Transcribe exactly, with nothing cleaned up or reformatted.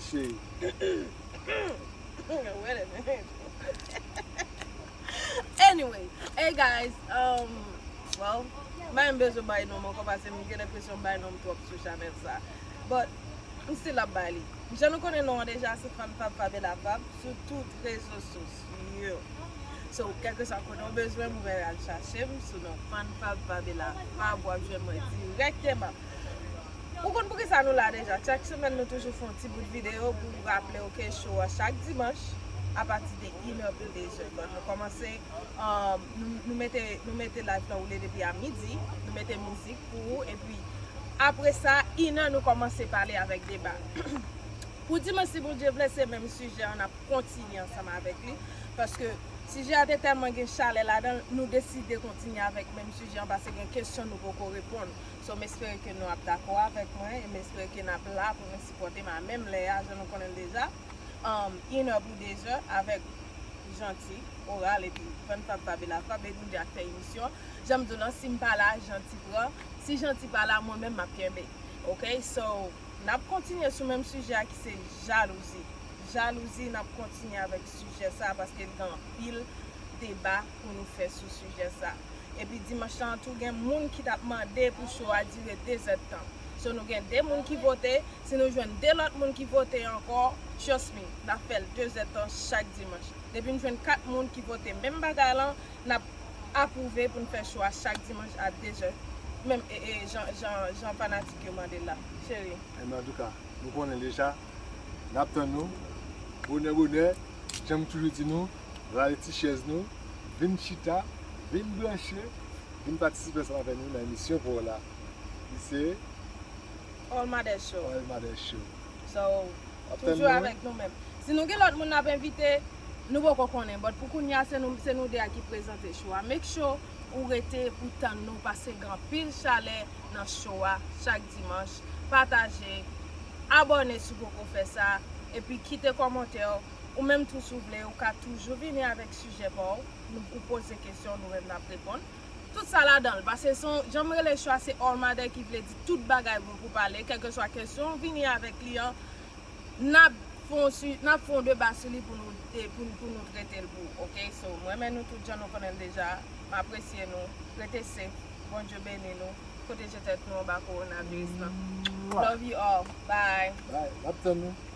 Cheri. Anyway, hey guys, um, well, mwen m bezwen bay non m ankò paske m gen enpresyon m bay non m twòp sou chanèl sa. But, m still ap bay li. Jan nou konnen non an deja, se Fann Fab Fabela Fab sou tout rezo sosyo. So, kèlkeswa kote w bezwen m, ou mèt al chache m sou non Fann Fab Fabela Fab, w ap jwenn mwen dirèkteman. Ou konn poukisa nou la deja. Chak semèn nou toujou fè yon ti bout videyo pou raple w ke show a chak dimanch apati de inè pou dezè. Bon, nou kòmanse, um, nou, nou mete, nou mete live la woule depi a midi, nou mete mizik pou ou, epi apre sa, inè nou kòmanse pale avèk deba. Pou dimanch, si Bondye vle, se menm sijè an n ap kontinye ansanm avèk li, paske sijè a te tèlman gen chalè ladan l, nou deside kontinye avèk menm sijè an paske gen kesyon nou poko reponn. So, m espere ke nou ap dakò avèk mwen e m espere ke n ap la pou nou sipòte m a menm lè a, jan nou konnen l deja. Um, inè pou dezè avèk Janti, Oral epi Fann Fab Fabela Fab, e nou de ap fè emisyon. Jan m di w lan, si m pa la, Janti pran. Si Janti pa la, mwen menm m ap kenbe. Ok? So, n ap kontinye sou menm sijè a ki se jalouzi. Jalouzi, n ap kontinye avèk sijè sa a paske l gen anpil deba pou nou fè sou sijè sa. Epi dimanch lan tou gen moun ki t ap mande pou show a dire de zèdtan. So nou gen de moun ki vote, si nou jwenn de lòt moun ki vote ankò, trust me, n ap fè l de zèdtan chak dimanch. Depi n jwenn kat moun ki vote menm bagay lan, n ap apwouve pou n fè show a chak dimanch a de zè. Menm e, e, jan, jan, jan fanatik yo mande l la. Cheri. Enben antouka, nou konnen deja, n ap tann nou. Bonè, bonè, jan m toujou di nou, rale ti chèz nou, vin chita, vin branche, vin patisipe ansanm avèk nou nan emisyon pa w la. Ki se All Mother Show. All Mother Show. So, Ap tann toujou nou. Avèk nou menm. Si nou gen lòt moun n ap envite, nou poko konnen. But pou kounye a, se nou, se nou de a ki prezante show a. Make sure ou rete pou tann nou, paske gen anpil chalè nan show a chak dimanch. Pataje, abòne si w poko fè sa, epi kite kòmantè w. Ou menm tou si w vle, ou ka toujou vini avèk sijè pa w. Nou, ou poze kesyon, nou menm n ap reponn. Tout sa ladan l, paske se yon, jan m rele show a, se All Mother, ki vle di tout bagay bon pou pale, kèlkeswa kesyon w vini avèk li an, n ap fè yon si-, n ap fè yon deba sou li pou nou, pou, pou nou trete l pou ou, ok? So, mwen renmen nou tout jan nou konnen l deja, m apresye nou, rete safe, Bondye beni nou, pwoteje tèt nou anba kowonaviris lan. Love you all, bye. Bye, n ap tann nou.